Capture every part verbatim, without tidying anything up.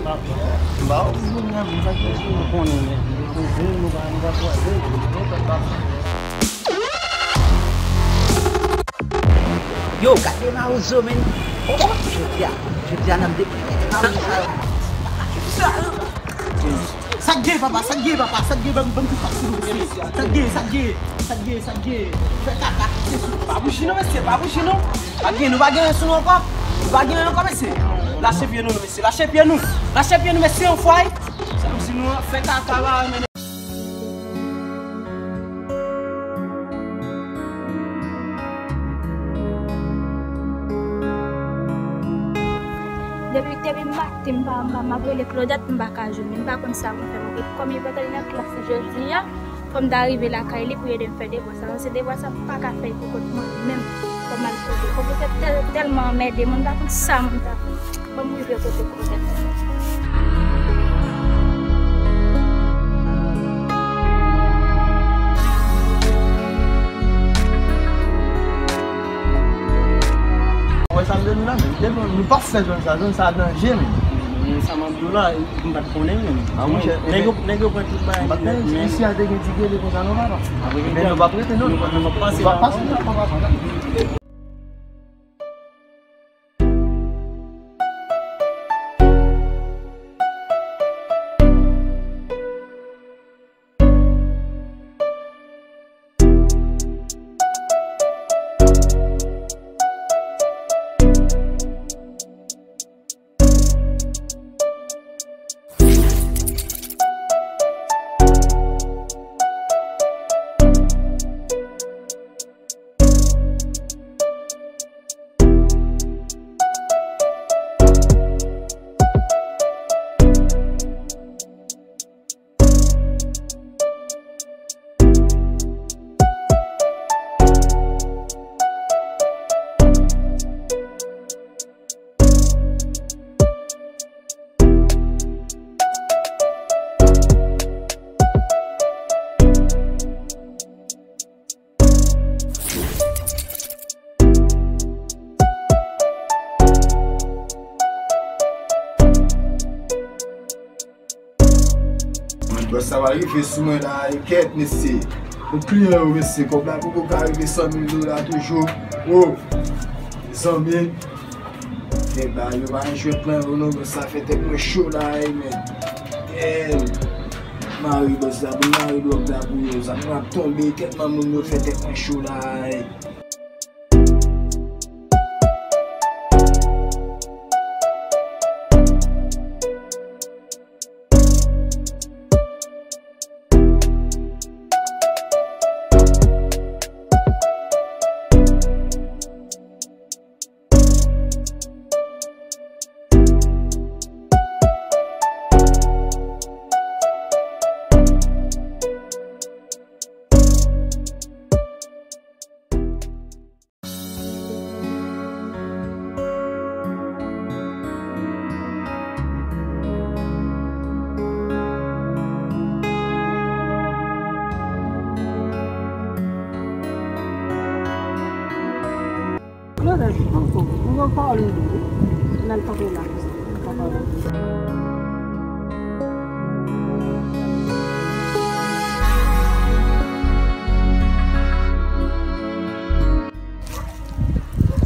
M ba w moun nan, m sa k fè si nou konnen, men nou konnen, nou pa, nou pa kwaze, nou pa, pa. Yo, gade mawozo, men. Oh, jodi a, jodi a n ap deplete mawozo sa yo. Sa k gen, papa, sa k gen, papa, sa k gen, ban m, ban m tout pase nou, mesye. Sa k gen, sa k gen, sa k gen, sa k gen. Fè kaka, se sou. Pa bouji non, mesye, pa bouji non. Pa gen, nou pa gen anyen sou nou ankò. Nou pa gen anyen ankò, mesye. Lache pye nou, non, mesye, lache pye nou. Lache pye nou, mesye, yon fwa. Sa m di nou an, fè kaka la, men. Depi, depi maten, m pa, m pa, m ap rele Claudette, m pa ka jwenn li. M pa konn sa pou m fè. Kòm li pa t nan klas jodi a, fò m ta rive lakay li pou ede m fè devwa sa. Paske devwa sa, m pa ka fè l pou kont mwen menm. Fò m al kote. Pwofesè tèl-, tèlman anmède mwen, m pa konn sa mwen ta fè. Ban m rive kote pwofesè. Wè sa m te di w la, men, depi nou p ap fè zòn sa, zòn sa danje, men. Men sa m ap di w la, m pa t konnen, men. A, monchè, nèg yo, nèg yo pran tout bagay nèt, men. Isi a te gen ti gele konsa, non, papa? Men nou p ap rete, non. Nou p ap pase la, papa. Mwen, bòs sa va rive sou mwen la, e kèt, mesye. Tout kliyan yo, mesye, kòb la poko ka rive san mil dola toujou. Oh, zanmi. Kèt la, yo pa jwèt lan, yo non, bòs sa fè tèt mwen cho la, e men. Kèt. Mari bòs la, pou mari dwòg la pou yo. Sa mwen ap tonbe, kèt, moun yo fè tèt mwen cho la, e. Claudette, tankou, m gen yon pawòl m di w wi. N al kanpe la konsa, n al kanpe la.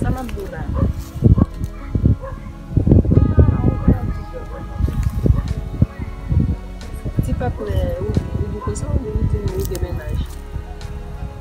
Sa m ap di w la. Ti patnè ou, ou di konsa, ou di, ou di nou ou gen mennaj.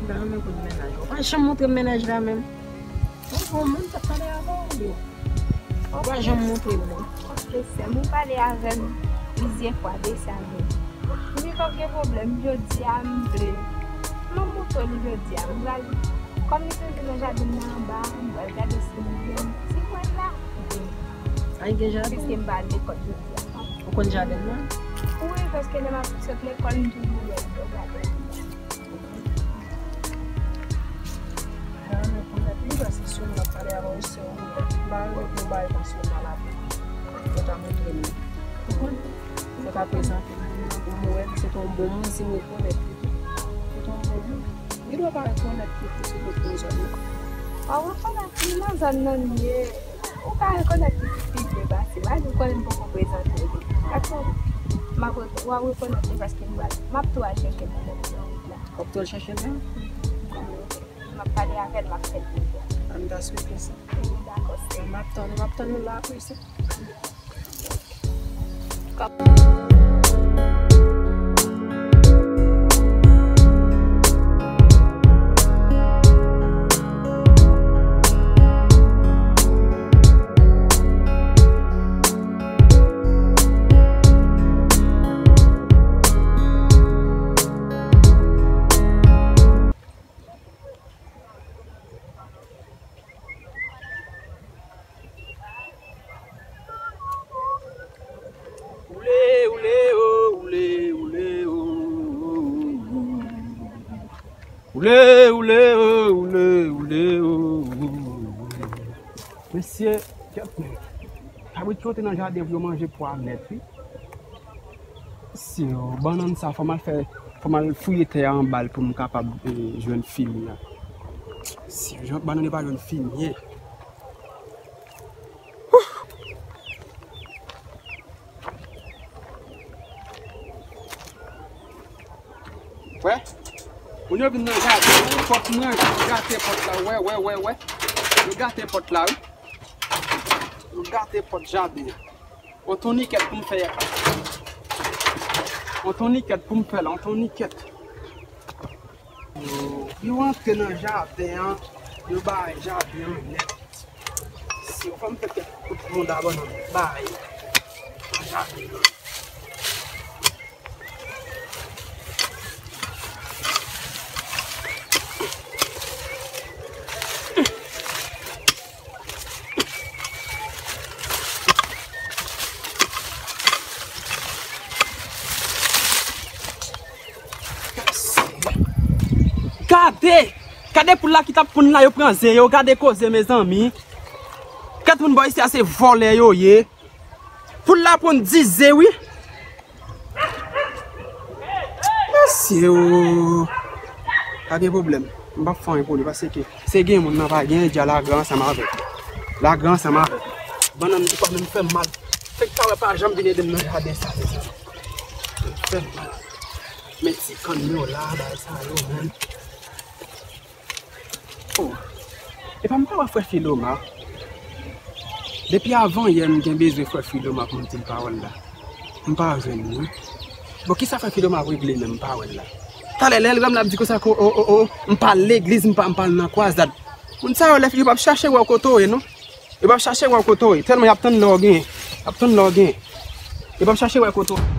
M ta renmen konn mennaj ou. Ou pa janm montre m mennaj la menm. Ou bon moun, m t ap pale avè w, ou pa janm montre m non. Ok, sè m, ou pale avè m plizyè fwa de sa menm. Wi, pa gen pwoblèm, jodi a m vle. M ap montre w li jodi a. M pral, kòm li toujou nan jaden nan anba, m pral gade si m jwenn ti mwen la. A, li gen jaden? Piske m pa al lekòl jodi a. Ou konn jaden nan? Wi, paske lè m ap sot lekòl, m toujou wè l nan jaden nan. Mwen renmen konnen li, paske si yon moun ap pale avè w, se yon moun. M pa renmen pou yon bagay kòmsi yon mal apre. Fò w ta montre m li. Ou konprann? Fò w ta prezante m li. Pou m wè l, se te yon bon moun, si m rekonèt li tou. Fò w te yon bon moun. Li dwe pa rekonèt li tou, se tout moun zòn nan. W ap rekonèt li nan zòn nan li ye. Ou ka rekonèt li pi byen pase m. Malgre w konnen m poko prezante w. M ap re-, w a rekonèt li paske m pral, m ap tou al chèche l nan lè m pran wout la. W ap tou al chèche l la? M ap pale avè l, m ap fè l konnen. An ta swete sa. Dakò, sè. M ap tann ou, m ap tann ou la apre sa. Oule, oule, o, oule, oule, o. Oule, oule, o, oule, oule, o. Mesye, kèt men. Kabrit yo te nan jaden pou yo manje pwa nèt, wi. Si, o, bannann sa, fò m al fè, fò m al fouye tè a anba l pou m kapab, eh, jwenn fimye a. Si, jan bannann yo pa jwenn fimye. Wè, moun yo vin nan jaden an, pòt mwen, yo gate pòt la, wè, wè, wè, wè. Yo gate pòt la, wi. Yo gate pòt jaden an. On tonikèt pou m fè. On tonikèt pou m fè la, on tonikèt. Yo, yo antre nan jaden an, yo bay jaden an nèt. Si yo fè m fè kèk kout moun dabò nan bay nan jaden an. Gade! Gade poul la ki t ap ponn la, yo pran ze yo. Gade koze, mezanmi. Kèt moun bò isi a, se vòlè yo ye. Poul la ponn dis ze, wi. Mesye o. Pa gen pwoblèm. M p ap fè anyen pou li, paske se gen moun nan pa gen, dja lagre ansanm avè l. Lagre ansanm avè l. Bannann li pa menm fè m mal. Fèk sa wè pa janm vin ede m nan jaden sa, mezanmi. Fè m mal. Men ti kann yo la, bagay sa yo, menm. Oh. Epa m pa wè frè Filoma. Depi avan yè m gen bezwen frè Filoma pou m di l pawòl la. M pa jwenn li. Bon, kisa frè Filoma ap regle menm, m pa wè l la. Talè lè l rann la ap di konsa ke o, o, o, m pa al legliz, m pa, m pa al nan kwazad. Moun sa yo lè yo p ap chache wè w kote w ye non. Yo p ap chache wè w kote w ye. Tèlman y ap tann lè w gen. Y ap tann lè w gen. Yo p ap chache wè kote w.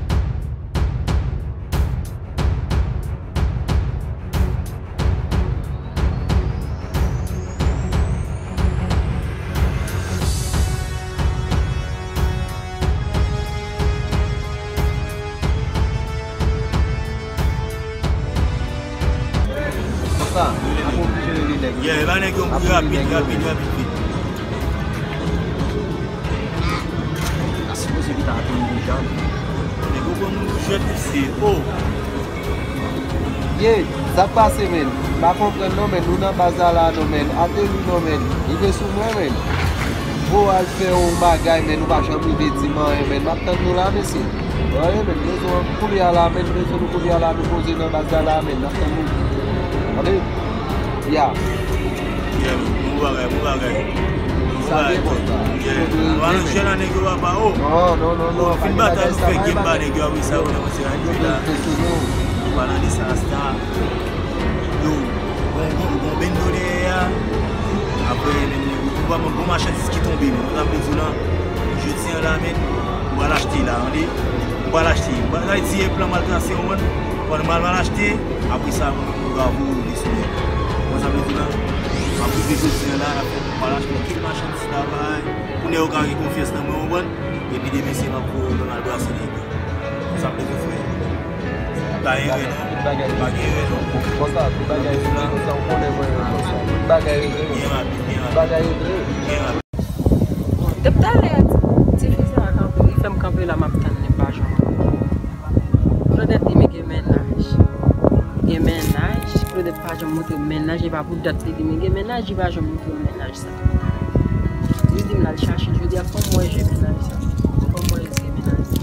Sa, ap oblije rele nèg yo. Yeah, ba nèg yo ap rapid, rapid, rapid, vit. A sipoze li ta atann deja. Nèg yo pran moun pou jwèt, mesye. Oh. Ye, sa k pase, menn? M pa konprann non, menn. Nou nan baz la la non, menn. Ateri non, menn. Rive sou mwen, menn. Vo al fè yon bagay, menn. Nou pa janm rive di m anyen, menn. M ap tann nou la, mesye. Anyen, menn. Rezon an koulye a la, menn. Rezon nou koulye a la, nou poze nan baz la la, menn. N ap tann nou. Tande? Ya. Yeah, bon bagay, bon bagay. Bon bagay, bon. Yeah. Ou pa nan chèn a nèg yo papa, oh. Non, non, non, non. Fin batay nou fè game ba nèg yo, apre sa, ou nan konse a jwe la. Ou pa nan de sa, sta. Yo, bon, bon, bon bendo dèyè a. Apre, menm, ou pa bon machandiz ki tonbe, menm. Ou ta vle di la, jodi a la, menm, ou pral achte la, tande? Ou pral achte. Ou pa di e plan mal trase, ou konprann? Ou pral mal, mal achte, apre sa, ou ka voye li sou nèg. Ou konprann sa m vle di la? M ap rive jodi a la, n ap fè, m pral achte kèk machandiz la, bay, pou nèg yo ka gen konfyans nan mwen, ou konprann? Epi demen se m ap voye yo nan al brase nèg yo. Sa m bezwen fè. Pa gen erè non. Pa gen erè non. Konsa, tout bagay regle konsa, ou konnen mwen menm konsa. Tout bagay regle. Byen rapid, byen rapid. Bagay regle. Byen rapid. Bon, depi talè, ti fi sa a kanpe, li fè m kanpe la, m ap tann li, m pa janm wè. Claudette di m gen mennaj. Gen mennaj. Claudette pa janm montre m mennaj, e pa pou dat li di m gen mennaj, li pa janm montre m mennaj sa. Li di m l al chache l, jodi a fò m wè jan mennaj sa. Fò m wè èske mennaj sa.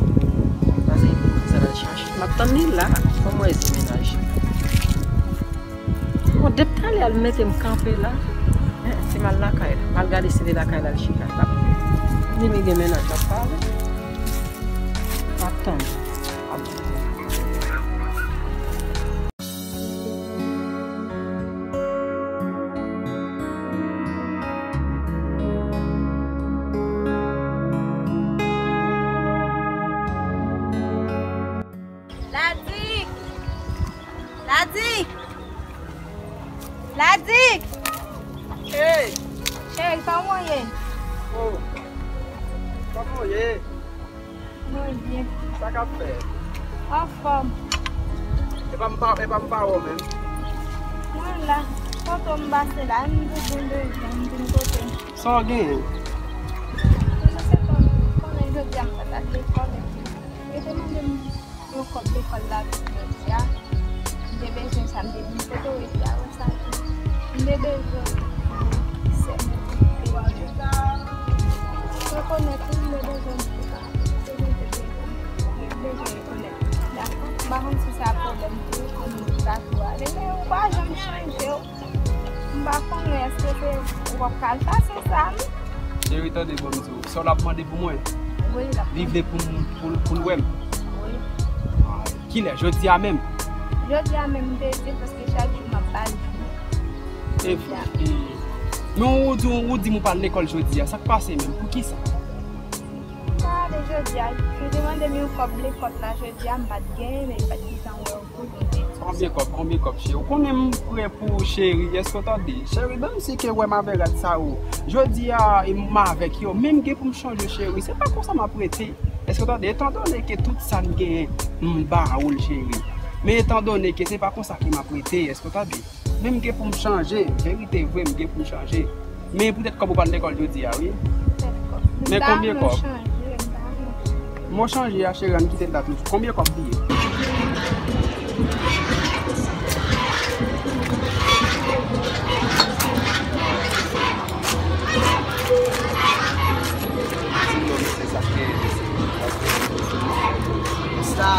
Ann li la, fò m wè zi mennaj. Bon, depi talè a l mete m kanpe la. Eh, se m al lakay la. M al gade si li lakay la, l chita. L ap vini, li gen mennaj, l ap pale. M ap tann. Ladik! Ladik! Ladik! Hey! Cheri, kòman w ye? Oh! Kòman w ye? Mwen byen. Sa k ap fèt? Anfòm. Epa m pa, epa m pa wè w menm. Mwen la. Kote w m pase la, m vin bezwen, m vin kote w. Sa w genyen? Mwen se konnen jodi a m pa t al lekòl epi yo te mande m yon kòb lekòl la pou jodi a. M te bezwen sa, m te vin kote w epi a wè sa tou. M te bezwen sèmèt. Rekonèt wi, m te bezwen. Se jan m te bezwen. M te bezwen rekonèt. Dakò? M pa konn si se a pwoblèm pou ou, pou nou ta tou ale, men ou pa janm chanje w. M pa konnen èske se w ap ka al pase sa, wi. Cheri, tande, ban m di w. Sa w ap mande pou mwen? Wi, l ap. Li vle pou m, pou, pou l wè m? Wi. Ah, kilè? Jodi a menm? Jodi a menm, m te di, paske chak jou m ap ba l jou. E, e, men ou di, ou di m ou pa al lekòl jodi a. Sa k pase menm? Poukisa? M pa ale jodi a. Yo te mande m yon kòb lekòl la jodi a, m pa t genyen, men m pa t gentan wè w. Konbyen kòb, konbyen kòb, cheri? Ou konnen m prè pou ou, cheri, èske w tande? Cheri, ban m si ke wè m avè rad sa yo. Jodi a, e m avèk yo, men m gen pou m chanje, cheri. Se pa konsa m ap rete. Èske w tande? Etandone ke tout sa n genyen, m ba ou l, cheri. Men etandone ke se pa konsa ke m ap rete, èske w tande? Men m gen pou m chanje, verite vre, m gen pou m chanje. Men poutèt kòb ou pa al lekòl jodi a, wi. Poutèt kòb. Men konbyen kòb? M ta renmen chanje, m ta renmen chanje. Mo chanje a, cheri, ann kite l la toujou. Konbyen kòb li ye? Sa,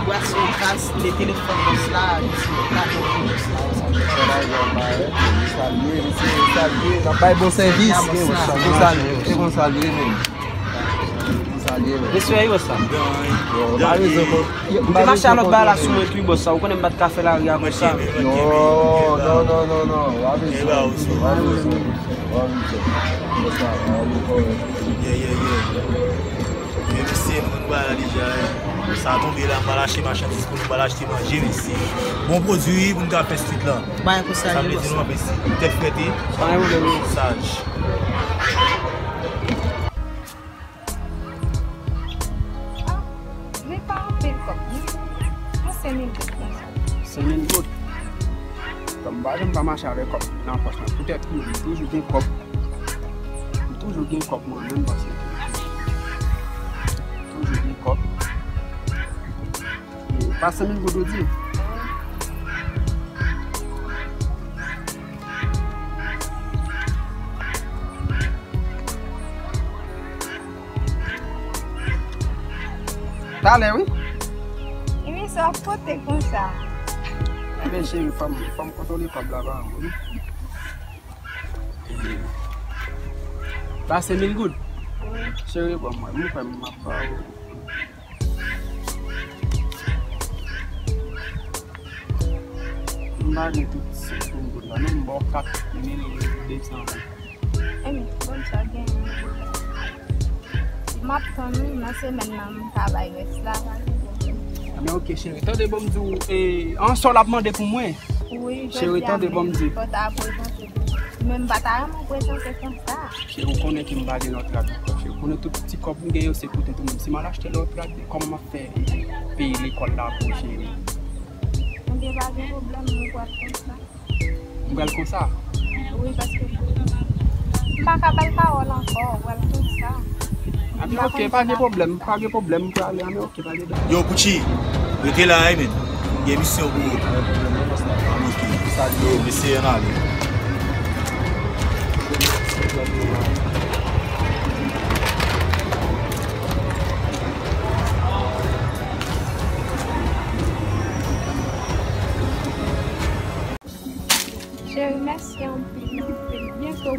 bwason, kas, le telefòn, bòs la, li sou la, bòs la. Salye, mesye, salye, n ap bay bon sèvis. Bon salye, se bon salye, men. Bon salye, men. Mesye, yo sa. Yo, pa rezon, bon. Ou te mache a lòt bagay la sou mwen tou, bòs sa. Ou konnen m pa t ka fè lari a konsa. Non, non, non, non, non. Wa bezwen, wa bezwen, wa bezwen. Bòs la, wa bezwen. Yeah, yeah, yeah. Men mesye, nou konn bagay la deja, eh. Sa tonbe la, m pral achte machandiz pou nou, m pral achte manje, mesye. Bon pwodui pou n ka fè street la. Bay pou sa, sa vle di nou anpil tèt frèt, eh. Pa gen pwoblèm, non. Saj. Ah, men pa anpil kòb, non. Yon senk mil goud konsa. Senk mil goud? Kòm m pa janm pa mache avèk kòb nan pòch mwen. Poutèt mwen, m toujou gen kòb. M toujou gen kòb mwen menm, paske toujou gen kòb. Pa senk mil goud ou di? Talè, wi. Epi sa w ap pote konsa? Ebyen, cheri, fò m, fò m kontwole kòb la, pa wi. Ba senk mil goud? Wi. Cheri, bon, mwen, mwen kwè m ap ba ou. M pa gen tout senk mil goud la, non, m ba w kat mil de san goud. Enben, bon, sa gen. M ap tann ou nan semèn nan, m ka bay rès la. Enben, oke, cheri. Tande, bon, m di w, e, an sa w ap mande pou mwen? Wi, cheri, tande, bon, m di. Fò ta prezante tou. Men m pa ta renmen prezante konsa. Cheri, ou konnen ke m pa gen lòt rad ankò, cheri. Ou konnen tout ti kòb m gen yo, se pou tèt ou menm. Si m al achte lòt rad, kòman m ap fè peye lekòl la pou cheri? Enben, pa gen pwoblèm, nou pral konsa. M pral konsa? Wi, paske m pa ka bay pawòl ankò, ou pral konsa. Anben, oke, pa gen pwoblèm, pa gen pwoblèm, m prale, anben, oke, pa gen pwoblèm. Yo, Gucci, rete la, wi, men. Gen misyon pou ou. Anben, oke. Yo, mesye, ann ale.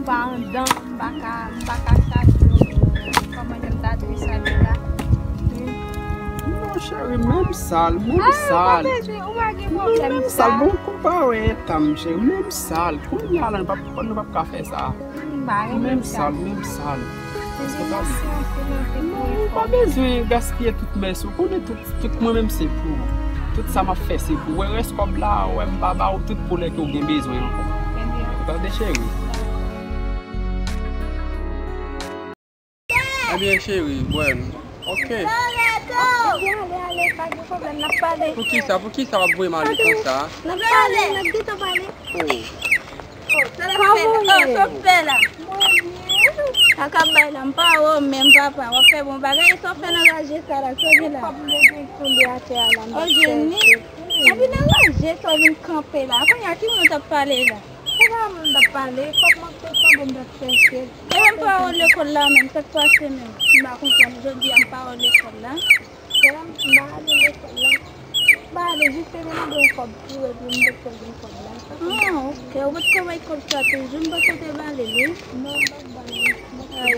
M pa anndan, m pa ka, m pa ka chaje yo. Kòman ke m ta dwe chaje la? Non, cheri, menm sal, menm sal. Menm sal, bon, konpare etan m, cheri, menm sal. Kounye a la, nou p ap, nou p ap ka fè sa. Menm sal, menm sal. Paske pa, non, ou pa bezwen gaspiye tout mès ou. Konnen tout, tout mwen menm se pou ou. Tout sa m ap fè se pou ou. Wè rès kòb la, wè m pa ba ou tout pou lè ke w gen bezwen ankò. Ou tande, cheri? Ebyen, cheri, bwè m. Ok. Ebyen, ale, ale, pa gen pwoblèm, n ap pale. Poukisa, poukisa w ap voye m ale konsa? N ap pale, n ap gentan pale. Oh. Sa k ap fè la? Oh, sa w ap fè la? Sa k ap bay la, m pa wè w menm, papa. W ap fè bon bagay, sa w fè nan raje sa la, sa w gen la? Kòb m te gen tonbe atè a la, m t ap chèche. Ou vin nan raje, sa w vin kanpe la. Kounye a, ki moun w t ap pale la? Se pa moun m t ap pale, kòb mwen te tonbe, m t ap chèche l. E menm pa w lekòl la menm, sa k pase menm? M pa konprann, jodi a m pa w lekòl la. Sè m, m pa ale lekòl la. M pa ale, jis te mande yon kòb tou, epi m potko gen kòb la. Ah, ok. Ou potko bay kòb sa toujou, m panse w te ba li l, wi. Non, m pa t ba li. Ay,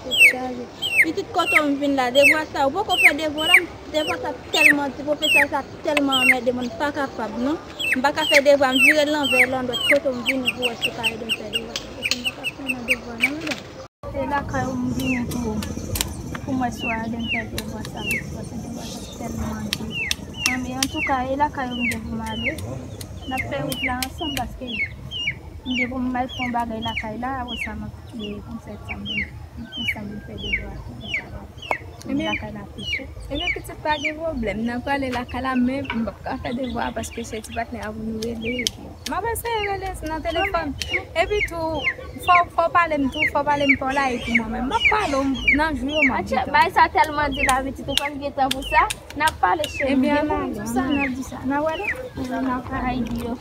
tèt chaje. Pitit kote w m vin la, devwa sa, ou poko fè devwa la, devwa sa tèlman di, pwofesè sa tèlman anmède mwen, m pa kapab, non. M pa ka fè devwa, m vire l lanvè, landwèt, kote w m vini pou wè si w ka ede m fè devwa sa, paske m pa ka fè nan devwa, non, medam. Se lakay ou m vini pou, pou m wè si w a ede m fè devwa sa, paske devwa sa tèlman di. Anben, antouka, e lakay ou m gen pou m ale. N ap fè wout la ansanm, paske m gen pou m al fè yon bagay lakay la, apre sa m ap fè konsèy sa m vin, m sa vin fè devwa pou m kapab. Ebyen, lakay la pi cho. Ebyen, pitit, pa gen pwoblèm. N a prale lakay la, men m p ap ka fè devwa a paske se ti patnè a pou nou rele. Epi m ap eseye rele nan telefòn. Epi tou, fò, fò w pale m tou, fò w pale m pa w la epi mwen menm. M ap pale w nan jou yo, m ap di w. Bay sa tèlman di la, pitit, ou konn gen tan pou sa. N ap pale, cheri. Ebyen, n ap di sa, n ap di sa. N ap rele? N ap pale di yo.